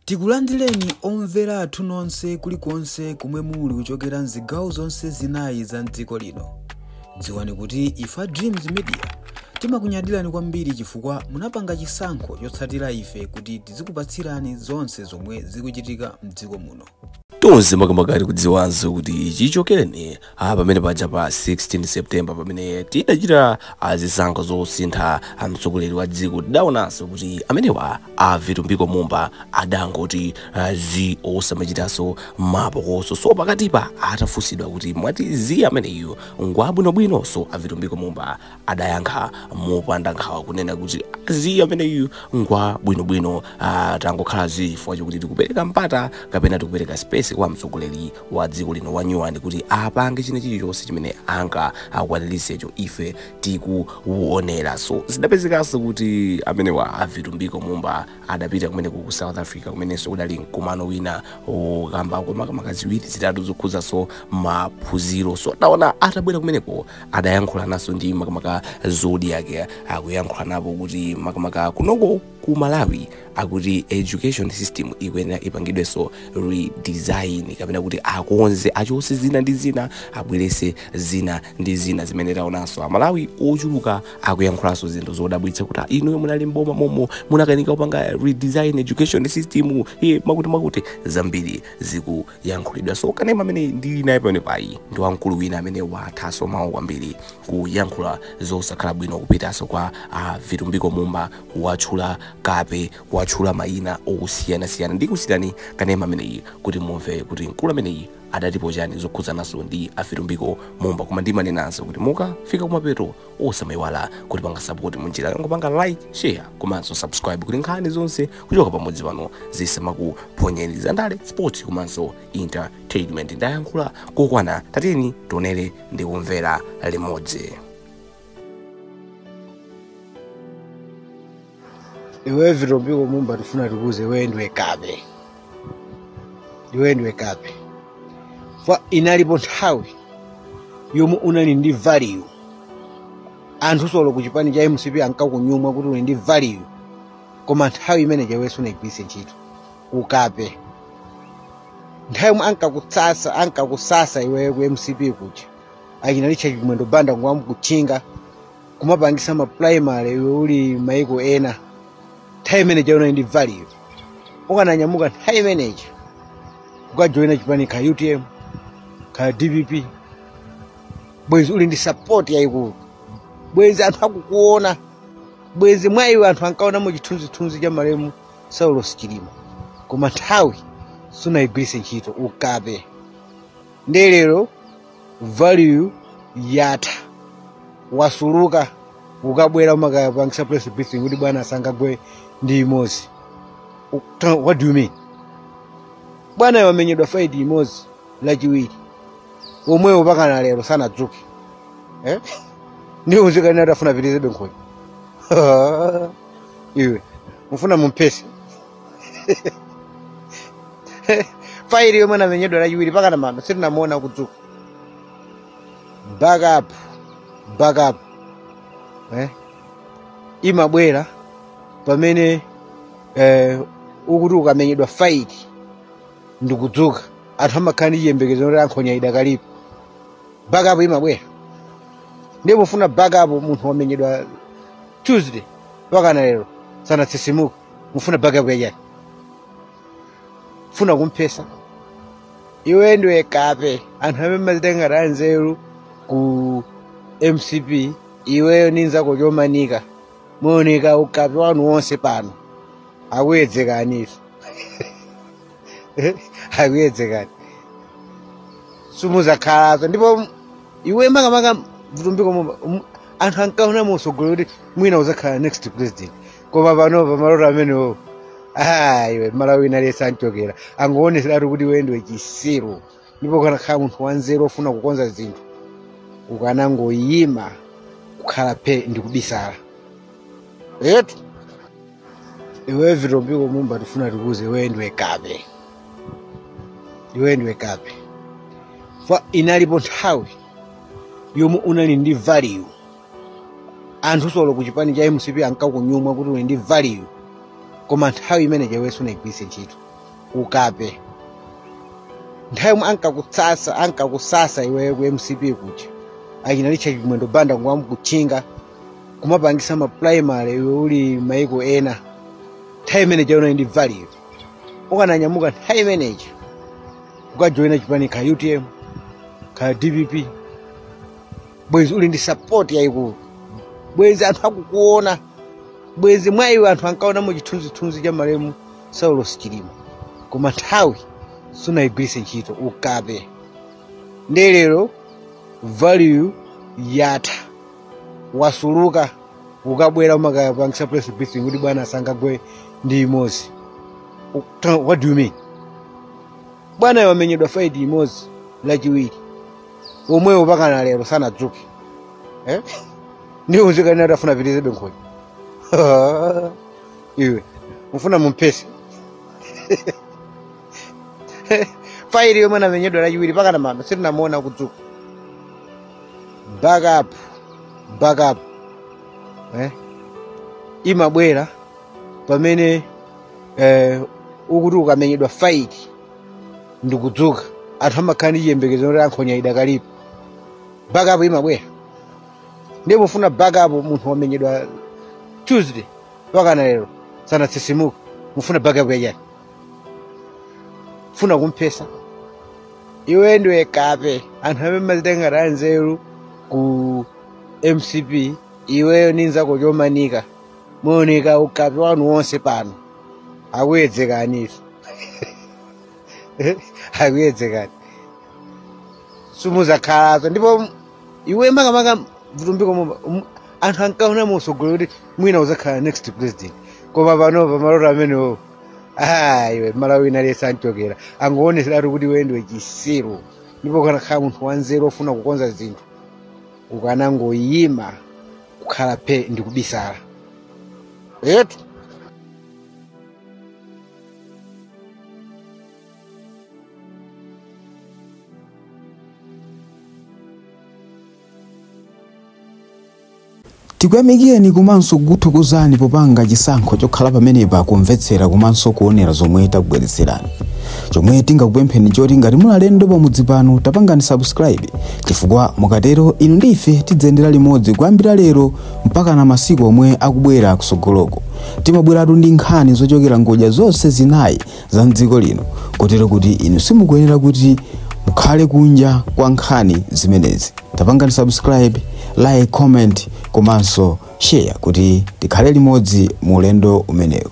Tikulandireni omvera athu nonse kulikonse kumwe muli kuchokera mzigawo zonse zinayi za mdziko lino. Dziwani kuti ifa Dreams Media timakunyadirani kwambiri chifukwa munapanga chisankho chotsatira ife kuti tizikupatsirani zonse zomwe zikuchitika mdziko muno. Tonse makamaka kudziwanso kuti chichokereni pamene paja pa 16 September pamene tidachita zisankho zosintha mtsogoleri wa dziko, tidaonanso kuti amenewa a Vitumbiko Mumba adangoti zi osamachitanso mapokoso. So pakatipa atafunsidwa kuti mwati zi ameneyu ngwabwinobwino, so a Vitumbiko Mumba adayankha mopanda nkhawa kunena kuti zi ameneyu ngwabwinobwino, tangokhala zi chifukwa chokuti tikupereka mpata kapena tikupereka space kwa mtsogoleri wa dziko lino wa nyuwani kuti apange chine chilichonse chimene anga akwaniritsecho ife tikuonera. So zidapezekanso kuti amenewa a Vitumbiko Mumba adapita kumeneko ku South Africa kumenenso kudali mkumano wina okamba makamaka ziwiri zitatu zokhuzanso maphunziro. So adaona atabwera kumeneko adayankhula naso ndi makamaka Zodiac, akuyankhula napo kuti makamaka kunoko ku Malawi akuti education system ikuyenera ipangidwenso redesign kapena kuti akonze achose zina ndi zina abwerese zina ndi zina zimene taonanso Amalawi ochuluka akuyankhulanso zinthu zodabwitsa kuti inuyo munali mboma momo munakanika kupanga redesign education system makuti makuti zambiri zikuyankhulidwa. So kanema amene ndili naye pamene payi ndi wamkulu wina amene wathaso mawu kwambiri kuyankhula zosakhala bwino kupitanso kwa Vitumbiko Mumba kuwatchula kape kuwatchula mayina osiyanasiyana. Ndikusiyirani kanema ameneyi kuti mumve kuti mkulu ameneyi adatipo chani zokhuzananso ndi a Vitumbiko Mumba. Koma ndimanenanso kuti mukafika kumapeto osamayiwala kuti panga support munjira yongopanga like, share komanso subscribe kuti nkhani zonse kuchoka pamodzi pano zisamakuphonyeni za ndale, sports komanso entertainment. Ndayankhula kokwana, tatiyeni tionere ndi kumvera limodzi. Iwe Vitumbiko Mumba tifuna tikuze iwe ndiwe kape, iwe ndiwe kape. Fa inalipo nthawi yomwe unali ndi value, anthu solo ku chipani cha MCP ankakunyumwa kuti uli ndi value, koma nthawi imene iweyo sunayigwiritse ntchito ukape. Nthawi yomwe ankakutsasa ankakusasa iweyo ku MCP kuja achinali Chimwendo Banda kuwamukutchinga kumapangisa ma primary iwe uli maiko ena, nthawi imene unali ndi value. Ukananyamuka nthawi imeneyi kukajoina chipani ka UTM ka DPP, bwezi uli ndi support yayikulu, bwezi anthu akukuona, bwezi mwa iwe anthu ankaonamo chithunzithunzi cha malemu Saulos Chilima, koma nthawi sunayigwiritse ntchito ukape. Ndiye lero value yatha, wasuluka, ukabwera umakapangisa press briefing kuti bwana asangagwe ndi imodzi. What do you mean? Bwana wamenyedwa fight imodzi lachiwiri omwewo pakana lero sanadzuke, Ndiye uzikani atafuna pitizebe nkhonya iwe mufuna mumphese fight yomwe anamenyedwa lachiwiri pakana mano sitinamuona kudzuka. Back up, back up imabwera pamene ukuti ukamenyedwa fight ndikudzuka, anthu amakhala ndi chiyembekezo kuti ankhonya idakalipo. Back up imabwera. Ndiye mufuna back up munthu wamenyedwa Tuesday pakana lero sanatsisimuka, mufuna back up yachani? Funa kumphesa iwe ndiwe kape. Anthu amene mazitenga ngati anzeru ku MCP, iweyo ndi nzako chomanika muoneka ukape wanu wonse pano akuyedzekaniso akuyedzekani sumuzakhalaso. Ndipo iwe makamaka Vitumbiko Mumba anthu ankaona musogolo kuti mwina uzakhala next president, koma panopa maloto amenewo iwe Malawi inali sanchokera angowoneseratu kuti iwe ndiwe chisiru. Ndipo ukanakhala munthu wanzeru ofuna kukonza zinthu ukanangoyima kukhala phe ndi kubisala etu. Iwe Vitumbiko Mumba tifuna tikuze iwe ndiwe kape, iwe ndiwe kape. Fa inalipo nthawi yomwe unali ndi value, anthu solo ku chipani cha MCP ankakunyumwa kuti uli ndi value, Koma nthawi imene iweyo sunayigwiritse ntchito, ukape. Nthawi yomwe ankakusasa iweyo ku MCP kuja, achina Richard Chimwendo Banda kuwamukutchinga kumapangisa ma primary iwe uli maiko ena, nthawi imene ija unali ndi value. Ukananyamuka nthawi imeneja kukajoyina chipani ka UTM ka DPP, bwezi uli ndi support yayikulu, bwezi anthu akukuona, bwezi mwa iwe anthu ankaonamo chithunzithunzi cha malemu Saulos Chilima. Koma nthawi sunayigwiritse ntchito, ukape. Ndiye lero value yatha, wasuluka, ukabwera umakapangisa press briefing kuti bwana sangagwe ndi imodzi. What do you mean? Bwana wamenyedwa fight imodzi lachiwiri omwewo pakana lero sanadzuke, eh? Ndiye uzikanena kuti afuna apitizebe nkhonya. Iwe mufuna mumphese fight yomwe anamenyedwa lachiwiri pakana mano sitinamuona kudzuka. Back up, back up, eh? Imabwera pamene ukuti ukamenyedwa fight ndikudzuka, anthu amakhala ndi chiyembekezo kuti ankhonya idakalipo. Back up imabwera. Ndiye mufuna back up munthu wamenyedwa Tuesday pakana lero sanatsisimuka, mufuna back up yachani? Funa kumphesa iwe ndiwe kape. Anthu amene mazitenga anzeru ku MCP, iweyo ndi nzako chomanika muoneka ukape wanu wonse pano, akuyedzekaniso akuyedzekani, sumuzakhalazo. Ndipo iwe makamaka Vitumbiko Mumba, anthu ankaona musogolo kuti mwina uzakhala next president, koma panopa maloto amenewo iwe Malawi inali sanchokera, angowoneseratu kuti iwe ndiwe chisiru. Ndipo ukanakhala munthu wanzeru ofuna kukonza zinthu, ukanangoyima kukhala phe ndi kubisala etu. Tikuyamikeni komanso kukuthokozani popanga chisankho chokhala pamenepa kumvetsera komanso kuonera zomwe takubweretserani. Chomwe tingakupempheni choti ngati muli alendo pamudzi pano, tapangani subscribe, chifukwa mukatero inu ndi ife tidzayendera limodzi kuyambira lero mpaka na masiku omwe akubwera kusogoloko. Timabweratu ndi nkhani zochokera ngodya zonse zinayi za mdziko lino, kotero kuti inu simukuyenera kuti mukhale kunja kwa nkhani zimenezi. Tapangani subscribe, like, comment komanso share kuti tikhale limodzi mu ulendo umenewu.